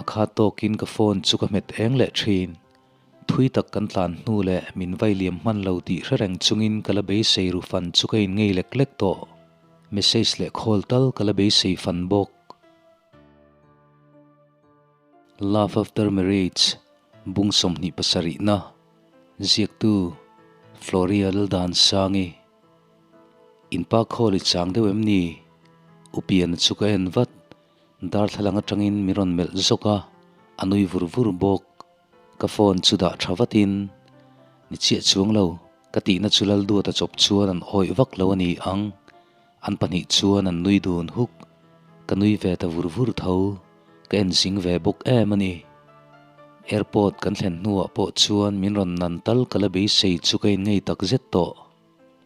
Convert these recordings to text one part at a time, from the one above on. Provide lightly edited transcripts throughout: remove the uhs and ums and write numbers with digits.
A khat tawkin ka phone chu ka hmet eng leh thin. Thui tak kan tlan hnu leh min vai liam hman lo tih hre reng chungin ka la beisei ru fan chu ka in ngei lek lek tawh. Message leh call tal ka la beisei fan bawk. Love After Marriage, Bung 27na, Ziaktu, Floria Laldansangi. In pa call i chang deuh em ni? Upiana chu ka en vat. Darthlalang atangin min rawn melh zawk a, a nui vur vur bawk. Ka phone chu dah tha vatin, Ni chiah chuang lo, ka tihna chu Lalduata chawp chuan an awih vak lo a ni ang. An pahnih chuan an nui dun huk. Ka nui ve ta vur vur tho, ka en zing ve bawk em a ni. Airport kan thlen hnuah pawh chuan min rawn nan tal ka la beisei chu ka inngei takzet tawh.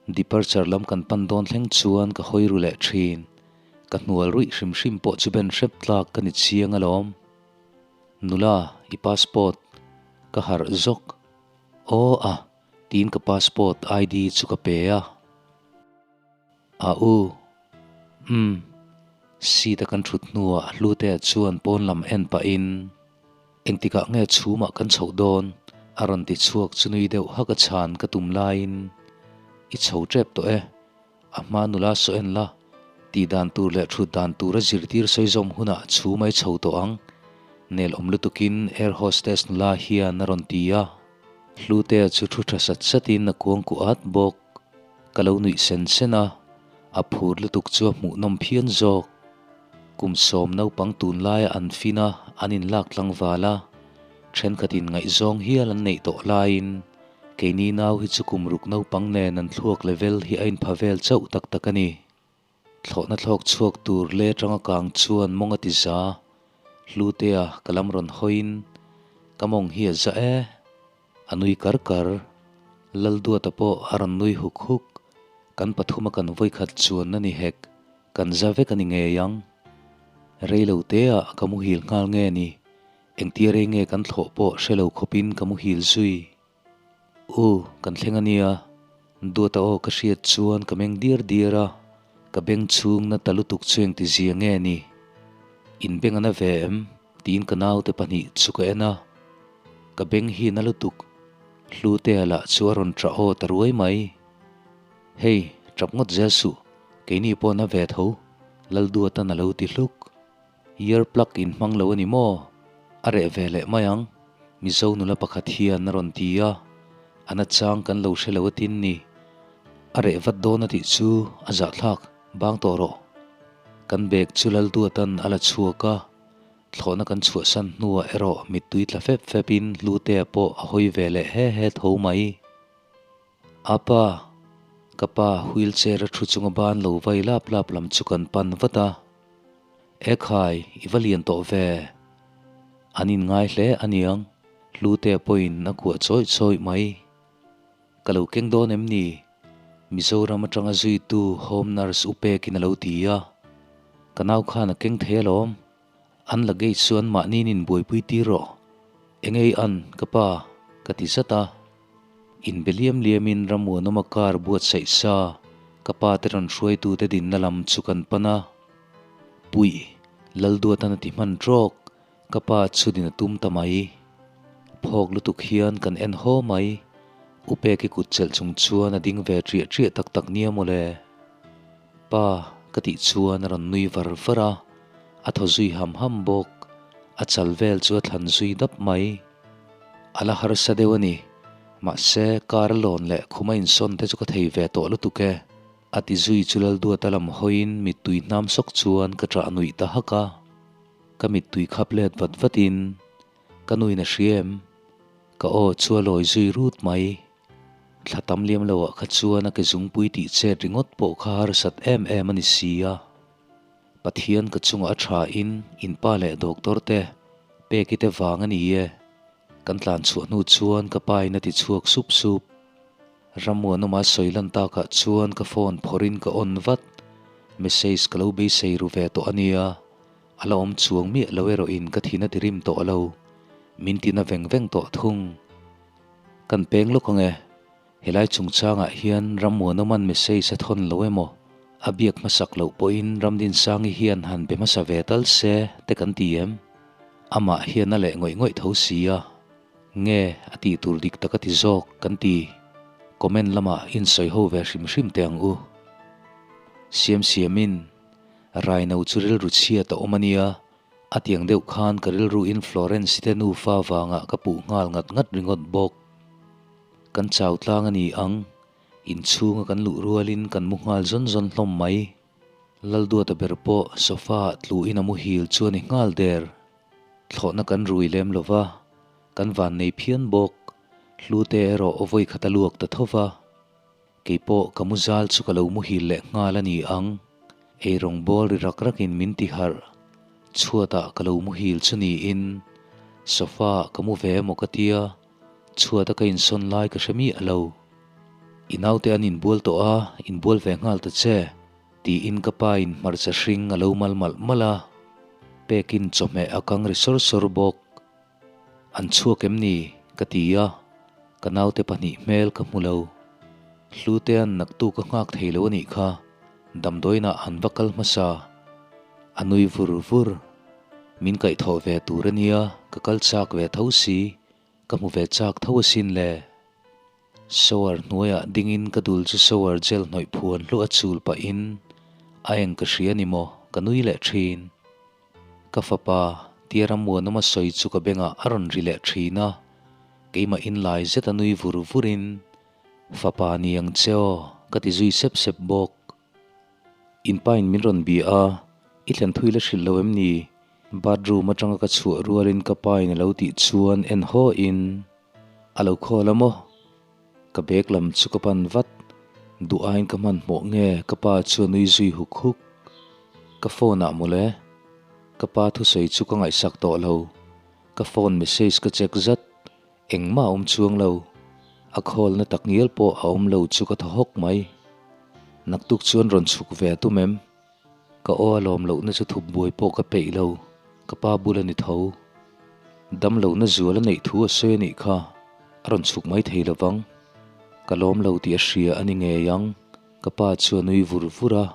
Departure lam kan pan dawn thleng chuan ka hawi ru leh thin. Ka hnual ruih hrim hrim pawh chu ben hrep tlak ka ni chiang alawm. Nula, i passport ka harh zawk. Aw a, tiin ka passport ID chu ka pe a. A u, umm, seat a kan thut hnuah Hlutea chuan pawn lam en pahin, Engtikah nge chhumah kan chhoh dawn? a rawn ti chhuak chu nui deuh hak a chhan ka tum laiin, I chho tep tawh e, a hma nula saw en la, tih dan tur leh thut dan tur a zirtir sawi zawm hunah chhum a i chho tawh ang, nel awm lutukin air hostess nula hian a rawn ti a. Hlutea chu thu tha sat satin a kuang kuah at bawk. Ka lo nuih sen sen a, a phur lutuk chu a hmuhnawm phian zawk. Kum sawm naupang tunlaia an fin a, an inlak tlangval a, thenkhatin ngaihzawng hial an neih tawh laiin keini nau hi chu kum ruk naupang nen an thluak level hi a inpha vel chauh tak tak a ni. Thlawhna thlawk chhuak tur le atanga kang chuan mawng a ti za. Hlutea ka lam rawn hawiin ka mawng hi a za e. A nui kar kar. Lalduata pawh a rawn nui huk huk. Kan pathuma kan vawikhat chuan a ni hek. Kan za vek a ni ngei ang. Reilo teah ka muhil nghal nge ni? Engtia rei nge kan thlawh pawh hre lo khawpin ka muhil zui. U, kan thleng a nia. Duata aw ka hriat chuan ka meng diar diar a, ka beng chhung na ta lutuk chu engti zia nge ni? In beng a na ve em? tiin ka naute pahnih chu ka en a. Ka beng hi na lutuk. Hlutea lah chu a rawn ṭah aw ta ruai mai. Hei, ṭap ngawt zel suh, keini pawh na ve tho, Lalduatan a lo ti hluk. Ear plug in hmang lo a ni maw? A reh ve leh mai ang, Mizo nula pakhat hian a rawn ti a, a nachang kan lo hre lo atin ni. A reh vat dawn a tih chu a zahthlak, bang tawh rawh. Kan bag chu Lalduatan a la chhuak a, thlawhna kan chhuahsan hnuah erawh mittui tla fep fepin Hlutea pawh a hawi ve leh he he tho mai. Apa, ka pa wheelchair a thu chunga ban lo vai lap lap lam chu kan pan vat a. Ekhai, i va lian tawh ve. An inngai hle aniang, Hlutea pawhin a kuah chawih chawih mai. Ka lo keng dawn em ni? Mizoram atanga zuitu home nurse u pekin a lo ti a. Ka nau khan a keng thei alawm. An luggage chu an mahniin inbuaipui tir rawh. Engei an, ka pa, ka ti zat a. Inbe liam liamin Rammuanawma car buatsaih sa, ka pa te rawn hruaitute dinna lam chu kan pan a. Puih, Lalduatan a ti hman trawk, ka pa chu din a tum ta mai. Phawk lutuk hian kan en haw mai, U Peki kut chelh chung chuan a ding ve triah triah tak tak nia mawle. Pa, ka tih chuan a rawn nui var var a, a thaw zui ham ham bawk, a chal vel chu a thlan zui dap mai. A la harsa deuh a ni, mahse car a lawn leh khum a insawn te chu ka thei ve tawh lutuk e. A ti zui chu Lalduata lam hawiin mittui hnam sawk chuan ka ṭah nuih ta hak a. Ka mittui khap let vat vatin ka nuin a hria em? Ka aw chu a lawi zui rut mai. Thla tam liam loah kha chuan a ke zungpui tih chet ringawt pawh kha harsat em em a ni si a. Pathian ka chungah a tha in in pa leh doctor te peki te vang a ni e. Kan tlan chhuah hnu chuan ka pa in a ti chhuak sup sup. Rammuanawma sawi lan takah chuan ka phone phawrhin ka on vat. Message ka lo beisei ru ve tawh a nia. A la awm chuang miah lo erawhin ka thin a ti rim tawh lo. Min tina veng veng tawh thung. Kan peng lawk ang e. Helai chungchangah hian Rammuanawma'n message a thawn lo emaw, a biak hmasak loh pawhin Ramdinsangi hian han be hmasa ve tal se te kan ti em? Amah hian a leh ngawih ngawih tho sia. Nge a tih tur dik tak a ti zawk kan ti. Comment lamah insawi ho ve hrim hrim teh ang u. Siam siamin Raino chu rilru chhiat a awm a nia, a tiang deuh khan ka rilru in Florence te nufa vangah ka puh nghal ngat ngat ringawt bawk. Kan chau tlang a ni ang, inchhunga kan luh rualin kan mu nghal zawn zawn hlawm mai. Lalduata ber pawh sofa ah tluin a muhil chu a ni nghal der. Thlawhna kan rui lem lo va, kan van nei phian bawk. Hlute erawh vawi khat a luak ta tho va. Kei pawh ka mu zal chu ka lo muhil leh nghal a ni ang. Eirawng bawl ri rak rakin min ti harh. Chhuatah ka lo muhil chu niin sofa ah ka mu ve emaw ka tia. Chhuata ka insawn lai ka hre miah lo. I naute an inbual tawh a, inbual ve nghal ta che, tiin ka pa in hmarcha hring a lo mal malh malh a. Pekin chawhmeh a kang ri sawr sawr bawk. An chhuak em ni? ka ti a, ka naute pahnih hmel ka hmu lo. Hlutea'n naktuk a nghak thei lo a nih kha, damdawiinah an va kal hmasa. A nui vur vur. Min kaihthawh ve tur a nia, ka kal chak ve tho si, ka hmu ve chak tho asin le. Shower hnuaiah dingin ka dul chu shower gel hnawih phuan hluah a chul pahin a eng ka hria ni maw, ka nui leh thin. Ka fapa, tia Rammuanawma sawi chu ka bengah a rawn ri leh thin a, keimah inlai zet a nui vur vurin, Fapa ni ang che aw, ka ti zui sep sep bawk. In pa in min rawn bia a, i thlen thui la hrilh lo em ni? Bathroom atanga ka chhuah rualin ka pa in a lo tih chuan en haw in a lo khawl a maw? Ka bag lam chu ka pan vat, duh aiin ka hmanhmawh nge ka pa chu a nui zui huk huk. Ka phone ah mawle, ka pa thusawi chu ka ngaihsak tawh lo, ka phone message ka check zat, Engmah a awm chuang lo. A khawlna tak ngial pawh a awm lo chu ka thaw hawk mai. Naktuk chuan rawn chhuk ve a tum em? Ka aw a lawm lohna chu thup buai pawh ka peih lo, ka pa bul a ni tho. Dam lohna zual a neih thu a sawi a nih kha, a rawn chhuk mai thei lo vang. Ka lawm lo tih a hria a ni ngei ang, ka pa chu a nui vur vur a.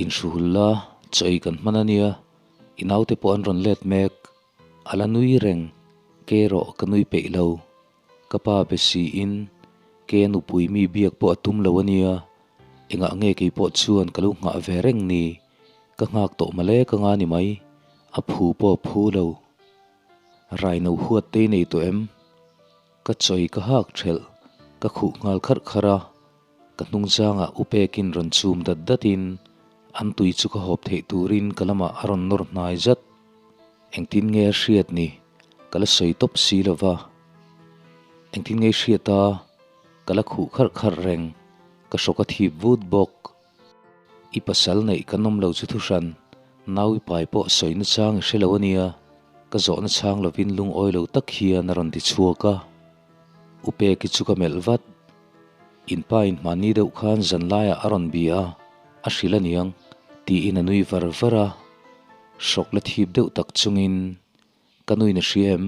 Inhruhul la, chaw ei kan hman a nia, i naute pawh an rawn let mek. A la nui reng, ke erawh ka nui peih lo. Ka pa be siin, ke a nupui mi biak pawh a tum lo a nia, engah nge kei pawh chuan ka lo nghah ve reng ni, ka nghak tawh male ka nga ni mai, a phu pawh a phu lo. Raino huat te i nei tawh em? Ka chawi ka hak thelh, ka khuh nghal kharh kharh a. Ka hnungzangah upekin rawn chum dat datin an tui chu ka hawp theih turin ka lamah a rawn nawr hnai zat. Engtin nge a hriat ni? Ka la sawi tawp si lo va. Engtin nge i hriat a? Ka la khuh kharh kharh reng. Ka hrawk a thip vut bawk. I pasal neih kan awm lo chu thuhran, nau i pai pawh sawi nachang i hre lo a nia. Ka zawhna chhang lovin lungawi lo tak hian a rawn ti chhuak a. Upeki chu ka melh vat. In pa in hmanni deuh khan zan laiah a rawn bia a, a hrilh a niang, tiin a nui var var a. Hrawk la thip deuh tak chungin, Ka nuin a hria em?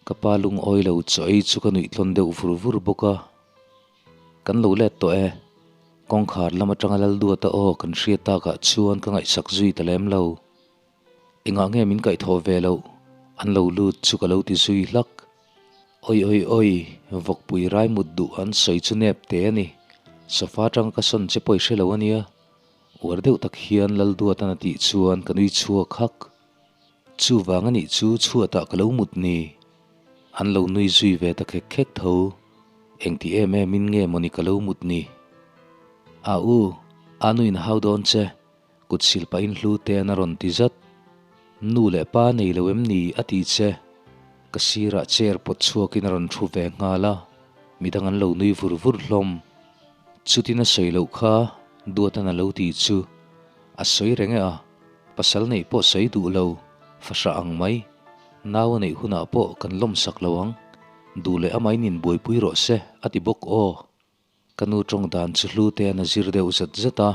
Ka pa lungawi lo chaw ei chu ka nuih tlawn deuh vur vur bawk a. Kan lo let tawh e. Kawngkhar lam atanga Lalduata aw kan hriat takah chuan ka ngaihsak zui ta lem lo. Engah nge min kaihthawh ve loh? An lo lut chu ka lo ti zui hlak. Oi oi oi, vawkpui rai mut duh an sawi chu nep te a ni. Sofa atanga ka sawn che pawh i hre lo a nia. Uar deuh tak hian Lalduatan a tih chuan ka nui chhuak hak. Chuvang a nih chu chhuatah ka lo mut ni. An lo nui zui ve ta khek khek tho. Engti em em in nge mawni ka lo mut ni. A u, a nuin a hau dawn che. Kut sil pahin hlu te an a rawn ti zat. Nu leh pa nei lo em ni a ti che. Ka sirah chair pawt chhuakin a rawn thu ve nghal a, midang an lo nui vur vur hlawm. Chutin a sawi loh kha Duatan a lo ti chu a sawi reng e a, pasal neih pawh sawi duh lo, fahrah ang mai. Nau a neih hunah pawh kan lawmsak lo ang. Duh leh amahin inbuaipui rawh se a ti bawk aw. Ka nu tawng dan chu hlu te an a zir deuh zat zat a,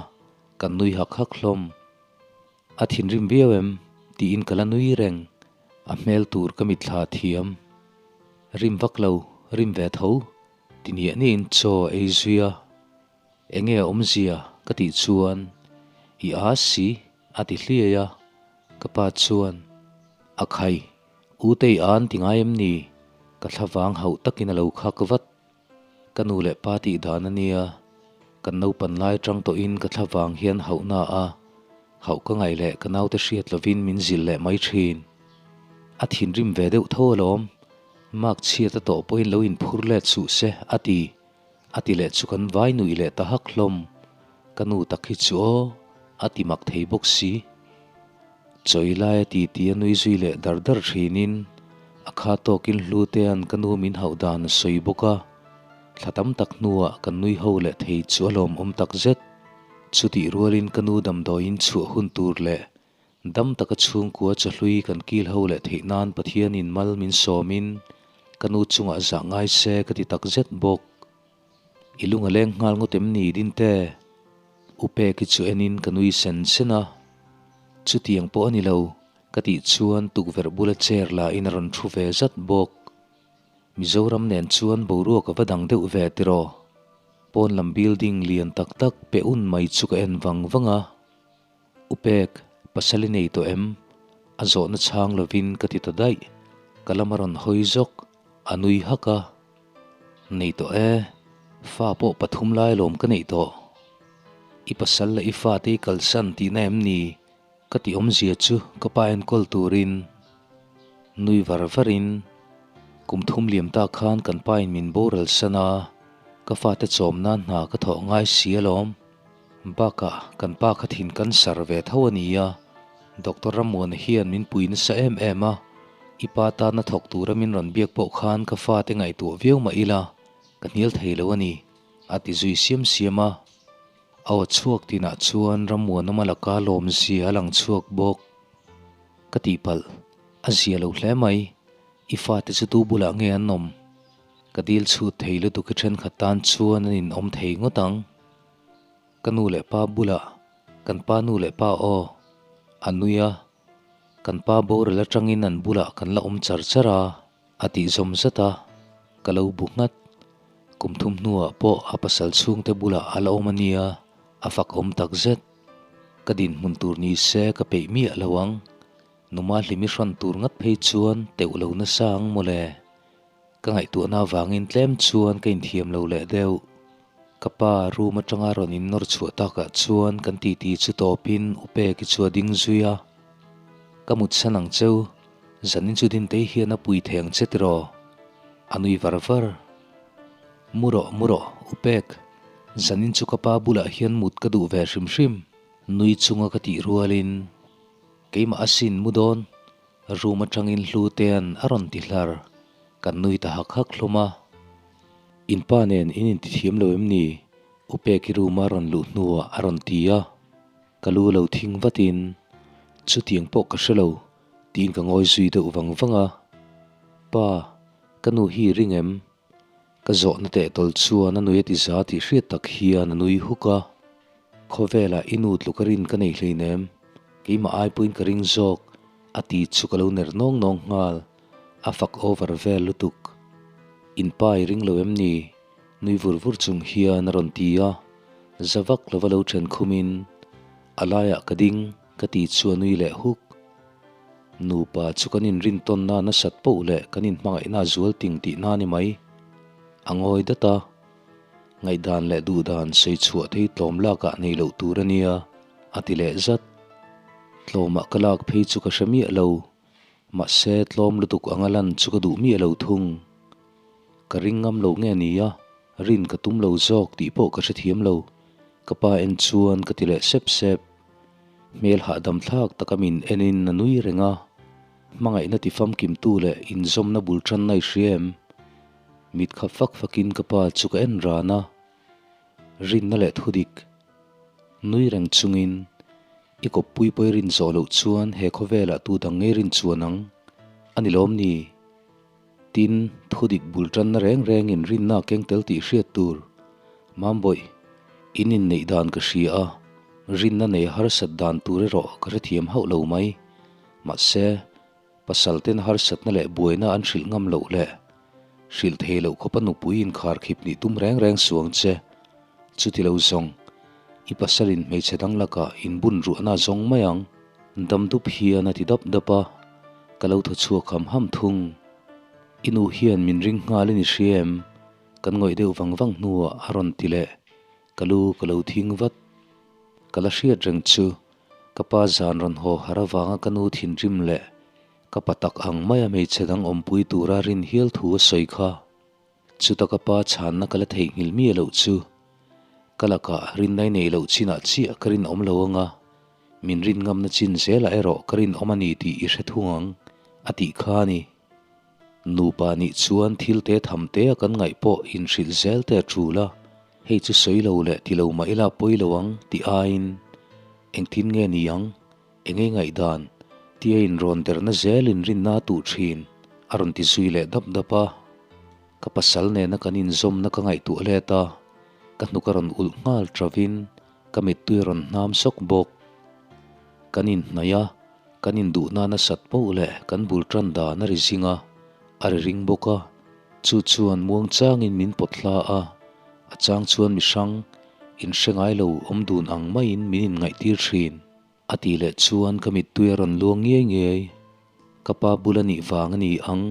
kan nui hak hak hlawm. A thinrim viau em? tiin ka la nui reng, a hmel tur ka mitthla thiam. Rim vak lo, rim ve tho, ti niah niahin chaw ei zui a. Enge a awmzia? ka tih chuan, I a si, a ti hliai a, ka pa chuan. A khai, U Tei an ti ngai em ni? Ka thlavang hauh takin a lo khak vat. Ka nu leh pa tih dan a nia, kan naupan lai atang tawhin ka thlavang hian hauhna a hauh ka ngaih leh ka naute hriat lovin min zilh leh mai thin. A thinrim ve deuh tho alawm, mark chhiat a tawh pawhin lo inphur let suh se a ti. A ti leh chu kan vai nuih leh ta hak hlawm. Ka nu tak hi chu aw, a ti mak thei bawk si. Chawi laia ti ti a nui zui leh dar dar thinin a kha tawkin Hlutea'n ka nu min hauh dan a sawi bawk a, thla tam tak hnuah kan nui ho leh thei chu a lawmawm tak zet. Chutih rualin ka nu damdawiin chhuah hun tur leh dam taka chhungkua chawhlui kan kil ho leh theih nan Pathianin mal min sawmin ka nu chungah zah ngai se ka ti tak zet bawk. I lung a leng nghal ngawt em ni Dinte? U Peki chu enin ka nui sen sen a. Chutiang pawh a ni lo, ka tih chuan tukverh bula chair la in a rawn thu ve zat bawk. Mizoram nen chuan boruak a va dang deuh ve tiraw? Pawn lam building lian tak tak pe un mai chu ka en vang vang a. U Pek, pasal i nei tawh em? A zawhna chhang lovin ka ti ta daih. Ka lam a rawn hawi zawk, a nui hak a. Nei tawh e, fa pawh pathum lai lawm ka neih tawh. I pasal leh i fate i kalsan tihna em ni? Ka tih awmzia chu ka pa enkawl turin nui var varin kum thum liam ta khan kan pa in min boral san a, ka fate chawm nan hna ka thawh ngai si alawm. Bakah kan pa kha thin cancer ve tho a ni a, Doctor Ramuana hian min pui nasa em em a, i pa tana thawk tura min rawn biak pawh khan ka fate ngaihtuah viau mah ila ka hnial thei lo a ni, a ti zui siam siam a. A aw chhuak tinah chuan Ramuana malaka lawmzia a lang chhuak bawk. Ka tihpalh, a zia lo hle mai, i fate chu tu bulah nge an awm? Ka dil chhut thei lutuk hi thenkhat tan chuan an inawm thei ngawt ang. Ka nu leh pa bulah kan pa nu leh pa aw a nui a, kan pa boral atangin an bulah kan la awm char char a, a tih zawm zat a, ka lo bu nghat. Kum thum hnuah pawh a pasal chhungte bulah a la awm a nia, a fak awm tak zet. Ka dinhmun tur ni se ka peih miah lo ang, numa hlimi hrawn tur ngat phei chuan teuh lo nasa ang mawle. Ka ngaihtuahna avangin tlem chuan ka inthiam lo leh deuh. Ka pa room atanga rawn innawr chhuah takah chuan kan titi chu tawpin U Peki chu a ding zui a. Ka mutsan ang cheu, zanin chu Dintei hian a pui thei ang che tiraw? A nui var var. Mu rawh, mu rawh, U Pek, zanin chu ka pa bulah hian mut ka duh ve hrim hrim, nui chunga ka tih rualin keimah asin mu dawn. Room atangin Hlutea'n a rawn ti hlar. Kan nui ta hak hak hlawm a. In pa nen in intithiam lo em ni? U Peki room a rawn luh hnuah a rawn ti a. Ka lu lo thing vatin, Chutiang pawh ka hre lo, tiin ka ngawi zui deuh vang vang a. Pa, ka nu hi i ring em? Ka zawhna teh tawl chuan a nui a ti za tih hriat tak hian a nui huk a. Khawvelah i nu tluk a rin ka nei hleinem, keimah ai pawhin ka ring zawk, a ti chu ka lo ner nawng nawng nghal, a fak over vel lutuk. In pa i ring lo em ni? Nui vur vur chung hian a rawn ti a, za vak lova lo then khumin a laiah ka ding ka ti chu a nui leh huk. Nupa chu kan inrintawnna nasat poh leh kan inhmangaihna a zual ting tihna a ni mai. A ngawi dat a. Ngaihdan leh duhdan sawi chhuah thei tlawm lakah nei loh tur a nia, a ti leh zat. Tlawmah ka lak phei chu ka hre miah lo, mahse tlawm lutuk anga lan chu ka duh miah lo thung. Ka ring ngam lo nge nia, rin ka tum lo zawk tih pawh ka hrethiam lo, ka pa en chuan ka ti leh sep sep. Hmel hahdam thlak taka min enin a nui reng a, hmangaihna ti famkimtu leh inzawmna bul tanna i hria em? Mit khap fak fakin ka pa chu ka en ran a, rinna leh thudik nui reng chungin i kawppui pawi rin zawh loh chuan he khawvelah tu dang ngei rin chuan ang a ni lawm ni? Tin, thudik bul tanna reng rengin rinna a keng tel tih hriat tur Mambawih, in inneih dan ka hria a, rinna nei harsat dan tur erawh ka hrethiam hauh lo mai. Mahse, Pasal ten harsatna leh buaina an hrilh ngam loh leh hrilh thei loh khawpa nupui inkhar khip nih tum reng reng suang che. Chuti lo zawng, i pasalin hmeichhe dang lakah inbun ruahna a zawng mai ang. Dam dup hian a ti dap dap a. Ka lo thaw chhuak ham ham thung. I nu hian min ring nghal in i hria em? Kan ngawih deuh vang vang hnuah a rawn ti leh. Ka lu ka lo thing vat. Ka la hriat reng chu ka pa zan rawn haw har avanga ka nu thinrim leh ka pa tak ang maia hmeichhe dang awmpui tura rin hial thu a sawi kha. Chuta ka pa chhanna ka la theihnghilh miah loh chu ka lakah rinnai neih loh chinah chiah ka rinawm lo anga, min rin ngamna chin zelah erawh ka rinawm a ni tih i hre thung ang a tih kha a ni. Nupa nih chuan thil te tham te a kan ngaih pawh inhrilh zel te a tul a, hei chu sawi lo leh ti lo mah ila pawi lo ang tih aiin engtin nge ni ang? Enge ngaihdan? Tia inrawn derna zelin rinna a tuh thin, a rawn ti zui leh dap dap a. Ka pasal nena kan inzawmna ka ngaihtuah let a, ka hnuk a rawn ulh nghal tavin ka mittui a rawn hnam sawk bawk. Kan inhnaih a, kan induhna nasat poh leh kan bul tan dan a ri zing a, a ri ring bawk a, chu chuan muangchangin min pawt hla a, a chang chuan mihrang inhre ngai lo awm dun ang maiin min inngaihtir thin. A tih leh chuan ka mittui a rawn luang ngiai ngiai. Ka pa bul a nih vang a ni ang,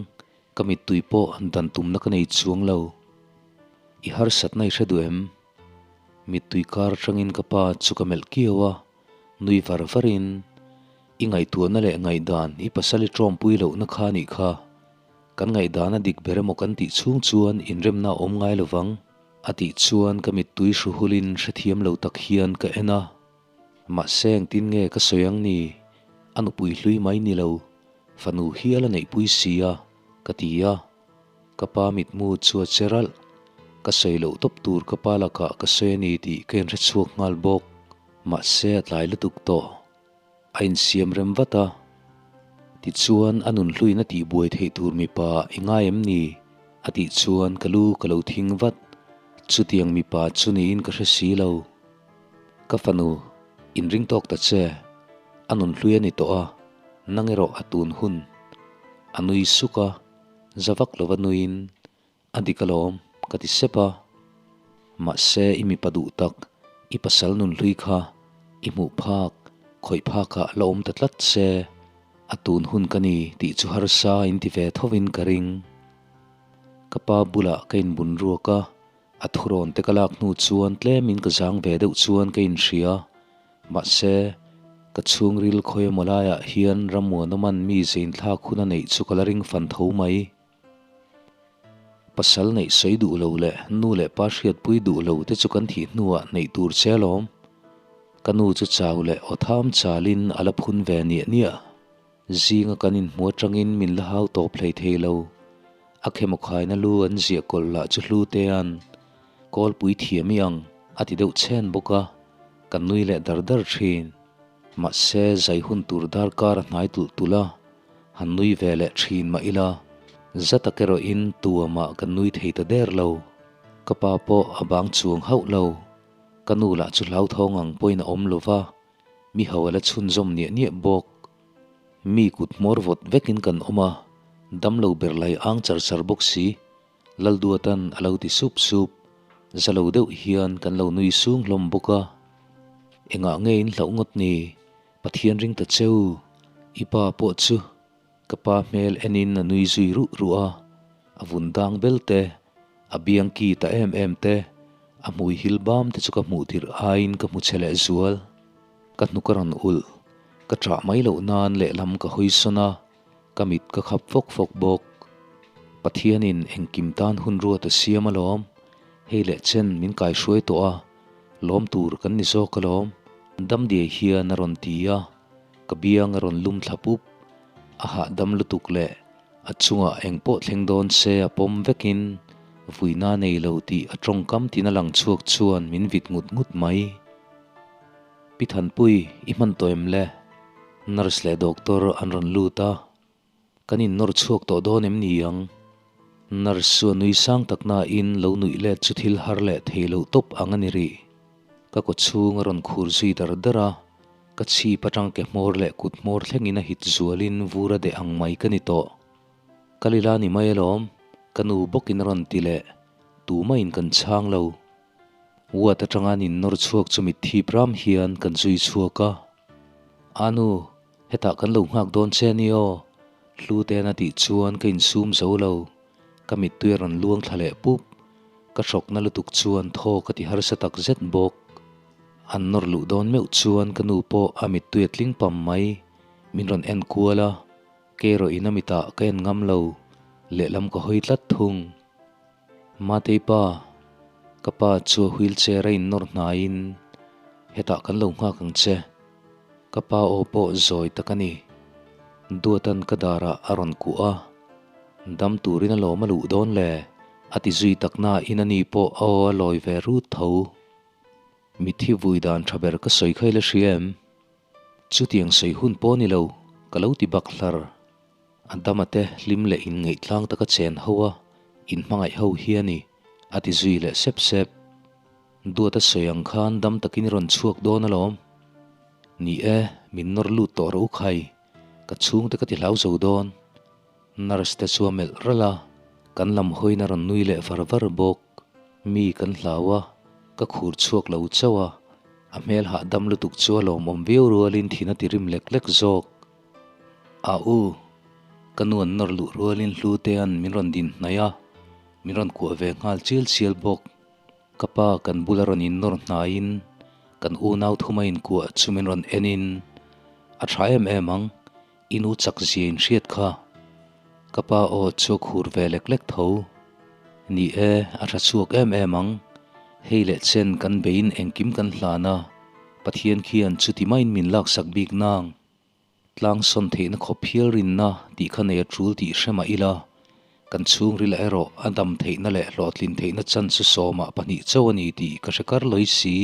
ka mittui pawh dan tumna ka nei chuang lo. I harsatna i hre duh em? Mittui kar atangin ka pa chu ka melh kiau a, nui var varin, I ngaihtuahna leh ngaihdan i pasal i tawmpui lohna kha a nih kha. Kan ngaihdan a dik ber emaw kan tih chhung chuan inremna a awm ngai lovang, a tih chuan ka mittui hruhulin hrethiam lo tak hian ka en a. Mahse engtin nge ka sawi ang ni? A nupui hlui mai ni lo, fanu hial a neihpui si a, ka ti a. Ka pa mitmu chu a che ralh. Ka sawi loh tawp tur ka pa lakah ka sawi a ni tih ka inhre chhuak nghal bawk. Mahse a tlai lutuk tawh. A insiam rem vat a. Tichuan a nun hluin a tihbuai theih tur mipa i ngai em ni? A tih chuan ka lu ka lo thing vat. Chutiang mipa chu niin ka hre si lo. Ka fanu, inring tawk ta che, a nun hlui a ni tawh a, nang erawh a tun hun. A nui suk a, za vak lova nuiin, A dik alawm, ka ti sep a. Mahse, i mipa duh tak, i pasal nun hlui kha, i hmuh phak, khawih phakah la awm ta tlat se, a tun hun ka ni tih chu harsa in ti ve thovin ka ring. Ka pa bulah ka inbun ruak a, A thurawn te ka lak hnu chuan tlemin ka zang ve deuh chuan ka inhria. Mahse, ka chhungril khawi emaw laiah hian Rammuanawman mi zeinthlak hun a neih chu ka la ring fan tho mai. Pasal neih sawi duh lo leh nu leh pa hriatpui duh lo te chu kan thih hnuah neih tur che alawm. Ka nu chu chau leh aw tham chalin a la phun ve niah niah. Zinga kan inhmu atangin min la hau tawp hlei thei lo. A khemaw khaina lu an ziah kawlh lah chu hlu tean kawlpui thiam i ang a ti deuh chhen bawk a, kan nui leh dar dar thin. Mahse zai hun tur darkar a hnai tulh tulh a, han nui ve leh thin mah ila, za tak erawhin tuamah kan nui thei ta der lo. Ka pa pawh a bang chuang hauh lo. Ka nu lah chu hlauthawng ang pawhin a awm lo va. Mi ho a la chhunzawm niah niah bawk. Mi kut hmawr vawt vekin kan awm a, damlo ber lai ang char char bawk si, Lalduatan a lo ti sup sup. Za lo deuh hian kan lo nui sung hlawm bawk a. Engah nge in hlauh ngawt ni? Pathian ring ta cheu, i pa pawh chu ka pa hmel enin a nui zui ruh ruh a, a vun dang bel te, a biang ki ta em em te, a hmui hil bam te chu ka hmuh tirh aiin ka hmu che leh zual. Ka hnuk a rawn ulh, ka ṭah mai loh nan lehlam ka hawi sawn a, ka mit ka khap fawk fawk bawk. Pathianin engkim tan hun ruat a siam alawm, hei leh chen min kaihruai tawh a, lawm tur kan ni zawk alawm. Damdiai hian a rawn ti a, ka biang a rawn lum thla pup. A hahdam lutuk leh a chungah engpawh thleng dawn se a pawm vekin vuina nei lo tih a tawngkam tin a lang chhuak chuan min vit ngut ngut mai. Pi Thanpui, i hman tawh em le? Nurse leh doctor an rawn lut a, kan innawr chhuak tawh dawn em ni ang? Nurse chu a nui sang tak nain lo nuih let chu thil har leh thei loh tawp ang a ni rih. Ka kaw chhung a rawn khur zui dar dar a, ka chhip atang ke hmawr leh kut hmawr thlengin a hit zualin vur a deh ang mai ka ni tawh. Ka lila ni mai alawm, ka nu bawkin a rawn ti leh, tumahin kan chhang lo. Ward atanga an innawr chhuak chu mitthi pram hian kan zui chhuak a. Anu, hetah kan lo nghak dawn che a ni aw. Hluten a tih chuan ka insum zo lo, ka mittui a rawn luang thla leh pup. Ka hrawkna lutuk chuan thaw ka ti harsa tak zet bawk. An nawr luh dawn meuh chuan ka nu pawh a mittui a tling pam mai. Min rawn en kual a, kei erawh in a mitah ka en ngam lo, lehlam ka hawi tlat thung. Matei pa, ka pa chu a wheelchair a innawr hnaiin hetah kan lo nghak ang che. Ka pa aw pawh zawi tak a ni. Duatan ka darah a rawn kuh a, Dam turin a lawm a luh dawn le, a ti zui tak nain ani pawh a aw a lawi ve rut tho. Mitthi vui dan tha ber ka sawi kha i la hria em? Chutiang sawi hun pawh ni lo, ka lo ti bak hlar. A dama te hlim leh inngaihtlang taka chen ho a, inhmangaih ho hi a ni, a ti zui leh sep sep. Duata sawi ang khan dam takin i rawn chhuak dawn alawm. Ni e, min nawr lut tawh rawh u khai, ka chhungte ka ti hlau zo dawn. Nurse te chu a melh ralh a, kan lam hawiin a rawn nui leh var var bawk. Mi kan hlau a, ka khur chhuak lo chauh a, a hmel hahdam lutuk chu a lawmawm viau rualin thin a ti rim lek lek zawk. A u, ka nu an nawr luh rualin Hlutea'n min rawn din hnaih a, min rawn kuah ve nghal chial chial bawk. Ka pa kan bula rawn innawr hnaiin kan unau thuma inkuah chu min rawn enin, A tha em em ang, i nu chak zia in hriat kha. Ka pa aw chu a khur ve lek lek tho. Ni e, a tha chhuak em em ang. Hei leh chen kan beiin engkim kan hlan a, Pathian khian chuti maiin min laksak bik nang. Tlang sawn theihna khawp hial rinna tih kha nei a tul tih hre mah ila, kan chhungril erawh a dam theihna leh hlawhtlin theihna chance sawmah pahnih chauh a ni tih ka hre kar lawi si.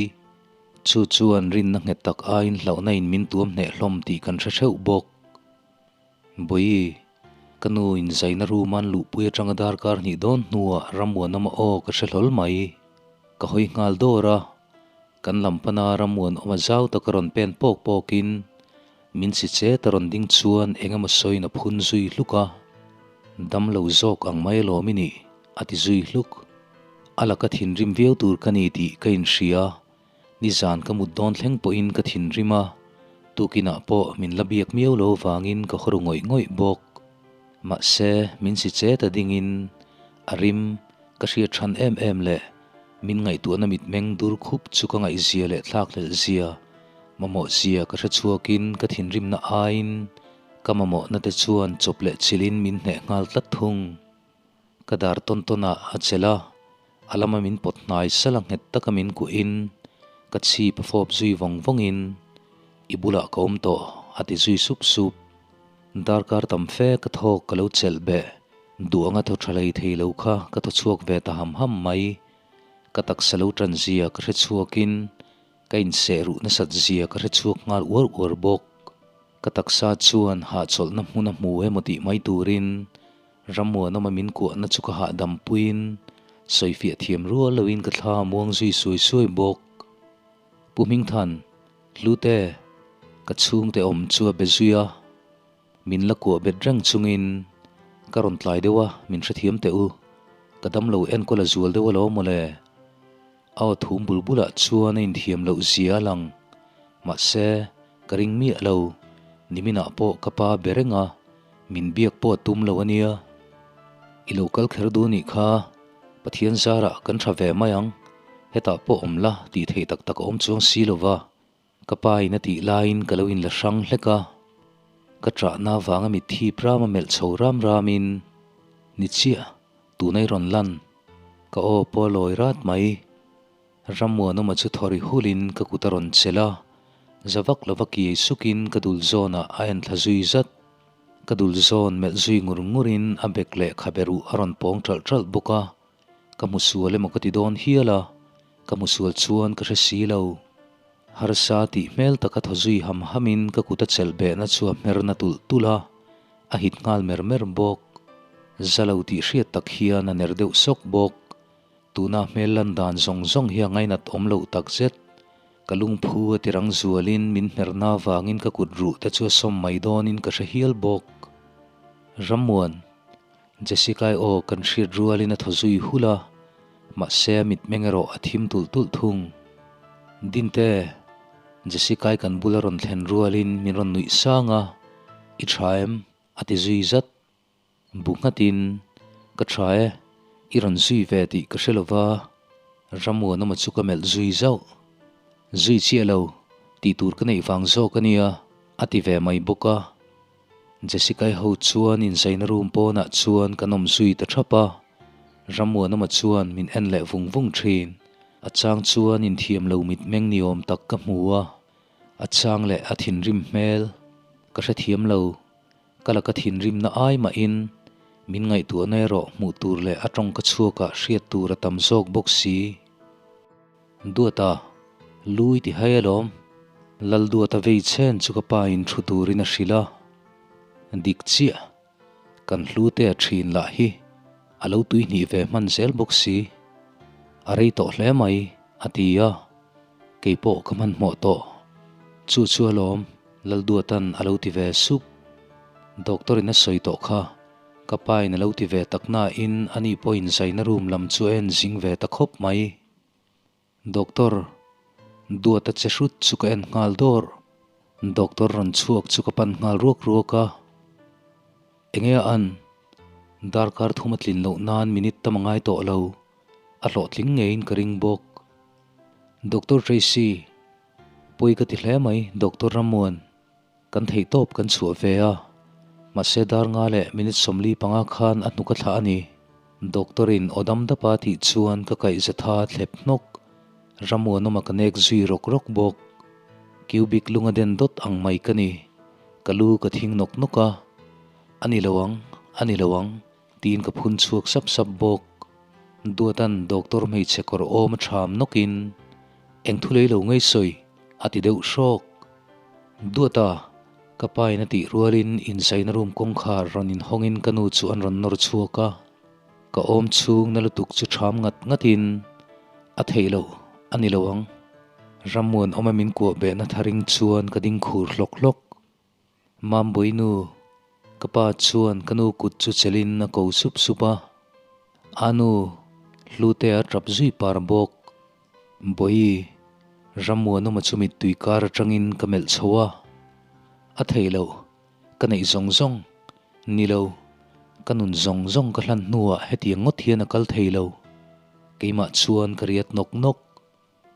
Chu chuan rinna nghet tak aiin hlauhna in min tuam hneh hlawm tih kan hre theuh bawk. Bawi, ka nu in zaina room an luhpui atanga darkar hnih dawn hnuah Rammuanawma aw ka hre hlawl mai. Ka hawi nghal dawr a, Kan lam pana Rammuanawma zau taka rawn pen pawk pawkin min si chet a rawn ding chuan eng emaw sawiin a phun zui hluk a, Dam lo zawk ang mai alawm i nih, a ti zui hluk. A laka thinrim viau tur ka ni tih ka inhria, nizan ka mut dawn thleng pawhin ka thinrim a, tukinah pawh min la biak miau lo vangin ka haw ru ngawih ngawih bawk. Mahse, min si chet a dingin a rim ka hriat than em em leh Min ngaihtuahna mitmeng dur khup chu ka ngaihzia leh thlakhlelh zia, mamawh zia ka hre chhuakin ka thinrimna aiin ka mamawhna te chuan chawp leh chilhin min hneh nghal tlat thung. Ka dar tawn tawnah a chelh a, a lama min pawt hnai sala nghet taka min kuahin ka chhip a fawp zui vawng vawngin i bulah ka awm tawh a ti zui sup sup. Darkar tam fe ka thawk ka lo chelh beh, duh anga thaw tha lei thei lo kha ka thaw chhuak ve ta ham ham mai. Ka taksa lo tan zia ka hre chhuakin ka inseh ruh nasat zia ka hre chhuak nghal uar uar bawk. Ka taksa chuan hahchawlhna hmun a hmu emaw tih mai turin Rammuanawma min kuahna chu ka hahdam puiin sawifiah thiam rual loin ka thla a muang zui suai suai bawk. Pu Hmingthan, Hlute, ka chhungte awm chu a be zui a, min la kuah bet reng chungin ka rawn tlai deuh a, min hrethiam teh u, ka damlo enkawl a zual deuh alawm mawle. A aw thum bul bulah chuan a inthiam loh zia a lang, mahse, ka ring miah lo, niminah pawh ka pa be reng a, min biak pawh a tum lo a nia. I lo kal kher duh nih kha, Pathian zarah kan tha ve mai ang, hetah pawh awm la tih theih tak tak a awm chuang si lo va, ka pa in a tih laiin ka lo inla hrang hlek a, ka ṭahna avanga mitthi prama melh chho ram ramin, Ni chiah, tuna i rawn lan, ka aw pawh a lawi rat mai. Rammuanawma chu thaw ri hulin ka kut a rawn chelh a, za vak lova kiai sukin ka dul zawnah a en thla zui zat. Ka dul zawn melh zui ngur ngurin a bek leh khabe ruh a rawn pawng ṭalh ṭalh bawk a, ka hmu sual emaw ka ti dawn hial a, ka hmu sual chuan ka hre si lo. Harsa tih hmel taka thaw zui ham hamin ka kut a chelh behna chu a hmer na tulh tulh a, a hit nghal mer mer bawk. Za lo tih hriat tak hian a ner deuh sawk bawk. Tuna hmel lan dan zawng zawng hi a ngainat awm loh tak zet. Ka lungphu a tirang zualin min hmerna avangin ka kut ruh te chu a sawm mai dawnin ka hre hial bawk. Rammuan, Jessica-i aw kan hriat rualin a thaw zui hulh a, mahse a mitmeng erawh a thim tulh tulh thung. Dinte, Jessica-i kan bula rawn thlen rualin min rawn nuih sang a, I tha em? A ti zui zat. Bu nghatin, Ka tha e, i rawn zui ve tih ka hre lova, Rammuanawma chu ka melh zui zauh. Zui chiah lo, tih tur ka neih vang zawk a nia, a ti ve mai bawk a. Jessica-i ho chuan inzaina room pawnah chuan kan awm zui ta thap a, Rammuanawma chuan min en leh vung vung thin. A chang chuan inthiam lo mitmeng ni awm tak ka hmu a, a chang leh a thinrim hmel ka hrethiam lo. Ka laka thinrimna ai mahin min ngaihtuahna erawh hmuh tur leh a tawngka chhuakah hriat tur a tam zawk bawk si. Duata, Lu i ti hai alawm. Lalduata vei chen chu ka pa in thu turin a hrilh a. Dik chiah, kan hlu te a thin lah hi a lo tuihnih ve hman zel bawk si. A rei tawh hle mai, a ti a. Kei pawh ka hmanhmawh tawh. Chu chu alawm, Lalduatan a lo ti ve sup. Doctor in a sawi tawh kha. Ka pa in a lo ti ve tak nain ani pawhin zaina room lam chu a en zing ve ta khawp mai. Doctor, Duata che hrut chu ka en nghal dawr. Doctor rawn chhuak chu ka pan nghal ruak ruak a. Enge a an? Darkar thum a tlin loh nan minute tam a ngai tawh lo. A hlawhtling ngeiin ka ring bawk. Doctor Tracy, Pawi ka ti hle mai Doctor Rammuan. Kan theihtawp kan chhuah ve a, mahse dar nga leh minute 45 khan a hnuk a thlah a ni. Doctor in aw dam dapa tih chuan ka kaihza tha thlep hnawk. Rammuanawma ka nek zui rawk rawk bawk. Cubic lunga den dawt ang mai ka ni. Ka lu ka thing nawk nawk a, A ni lo ang, a ni lo ang, tiin ka phun chhuak sap sap bawk. Duatan doctor hmeichhe kawr awm a ṭham nawkin, Eng thu lei lo ngei sawi, a ti deuh hrawk. Duata, ka pa in a tih rualin inzaina room kawngkhar rawn inhawngin ka nu chu an rawn nawr chhuak a. Ka awm chhung na lutuk chu ṭham ngat ngatin, A theih loh, a ni lo ang. Rammuan awma min kuah behna tharing chuan ka ding khur hlawk hlawk. Mambawii nu, ka pa chuan ka nu kut chu chelin a ko sup sup a. A nu, hlute a tap zui par bawk. Bawi, Rammuanawma chu mittui kar atangin ka melh chho a. A theih loh, ka neih zawng zawng. Ni lo, ka nun zawng zawng ka hlan hnuah hetiang ngawt hian a kal thei lo. Keimah chuan ka riat nawk nawk.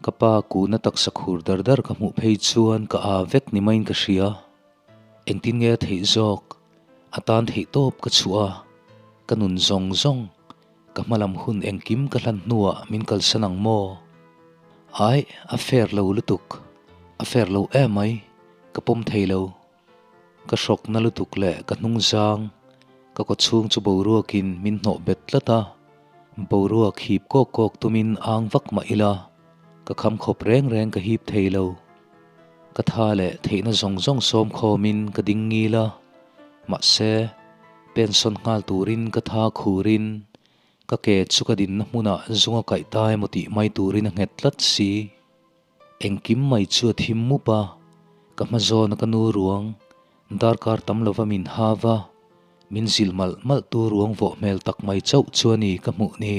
Ka pa kuna taksa khur dar dar ka hmuh phei chuan ka aa vek ni maiin ka hria. Engtin nge a theih zawk? A tan theih tawp ka chhuah a, ka nun zawng zawng, ka hmalam hun engkim ka hlan hnuah min kalsan ang maw? Aih, a fair lo lutuk. A fair lo emai, ka pawm thei lo. Ka hrawkna lutuk leh ka hnung zang, ka kawchhung chu boruakin min hnawh bet tlat a, boruak hip kawk kawk tumin ang vak mah ila, ka kham khawp reng reng ka hip thei lo. Ka tha leh theihna zawng zawng sawm khawmin ka ding ngil a, mahse, pensawn nghal turin ka tha khurin ka ke chu ka dinna hmunah zunga kaih ta emaw tih mai turin a nghet tlat si. Engkim mai chu a thim mup a, ka hma zawna ka nu ruang, darkar tam lova min hau va, min zilh malh malh tu ruang vawh hmel tak mai chauh chu a ni ka hmuh ni.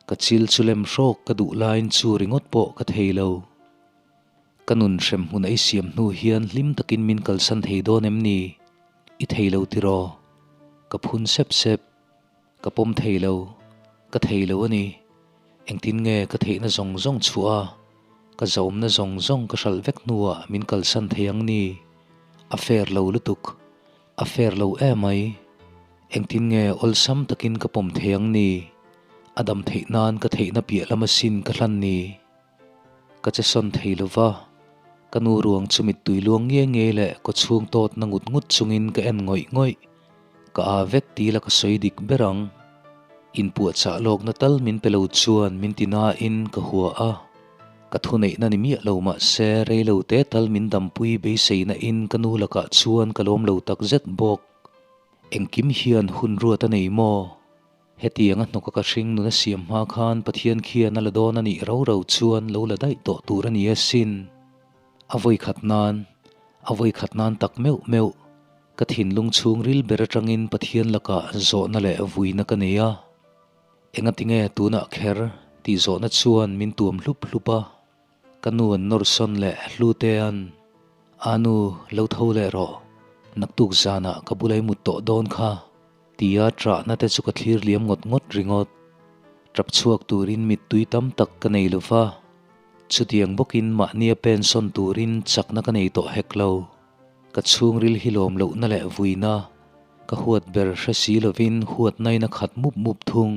Ka chil chu lem hrawk ka duh laiin chu ringawt pawh ka thei lo. Ka nun hrem hmun a i siam hnu hian hlim takin min kalsan thei dawn em ni? I thei lo tiraw? Ka phun sep sep. Ka pawm thei lo, ka thei lo a ni. Engtin nge ka theihna zawng zawng chhuah a, ka zahawmna zawng zawng ka hralh vek hnuah min kalsan thei ang ni? A fair lo lutuk, a fair lo emai. Engtin nge awlsam takin ka pawm thei ang ni? A dam theih nan ka theihna piah lam asin ka hlan ni. Ka che sawn thei lo va, ka nu ruang chu mittui luang nge nge leh kaw chhung tawt na ngut ngut chungin ka en ngawih ngawih. Ka aa vek ti la ka sawi dik ber ang. Inpuahchah lawkna tal min pe lo chuan min ti nain ka hua a. Ka thuneihna ni miah lo mah se rei lo te tal min dampui beiseina in ka nu lakah chuan ka lawm lo takzet bawk. Engkim hian hun ruat a nei maw? Hetiang a hnawka ka hring nuna siam hma khan Pathian khian a la dawn a nih ro ro chuan lo la daih tawh tur a ni asin. A vawi khat nan, a vawi khat nan tak meuh meuh, ka thinlung chhungril ber atangin Pathian lakah zawhna leh vuina ka nei a. Engatinge tunah kher tih zawhna chuan min tuam hlup hlup a. Ka nu an nawr sawn leh Hlutea'n, A nu, lo tho leh rawh. Naktuk zanah ka bula i mut tawh dawn kha, tia ṭahna te chu ka thlir liam ngawt ngawt ringawt. Ṭap chhuak turin mittui tam tak ka nei lo va, chutiang bawkin mahnia pensawn turin chakna ka nei tawh hek lo. Ka chhungril hi lawm lohna leh vuina ka huat ber hre si lovin huatnain a khat mup mup thung.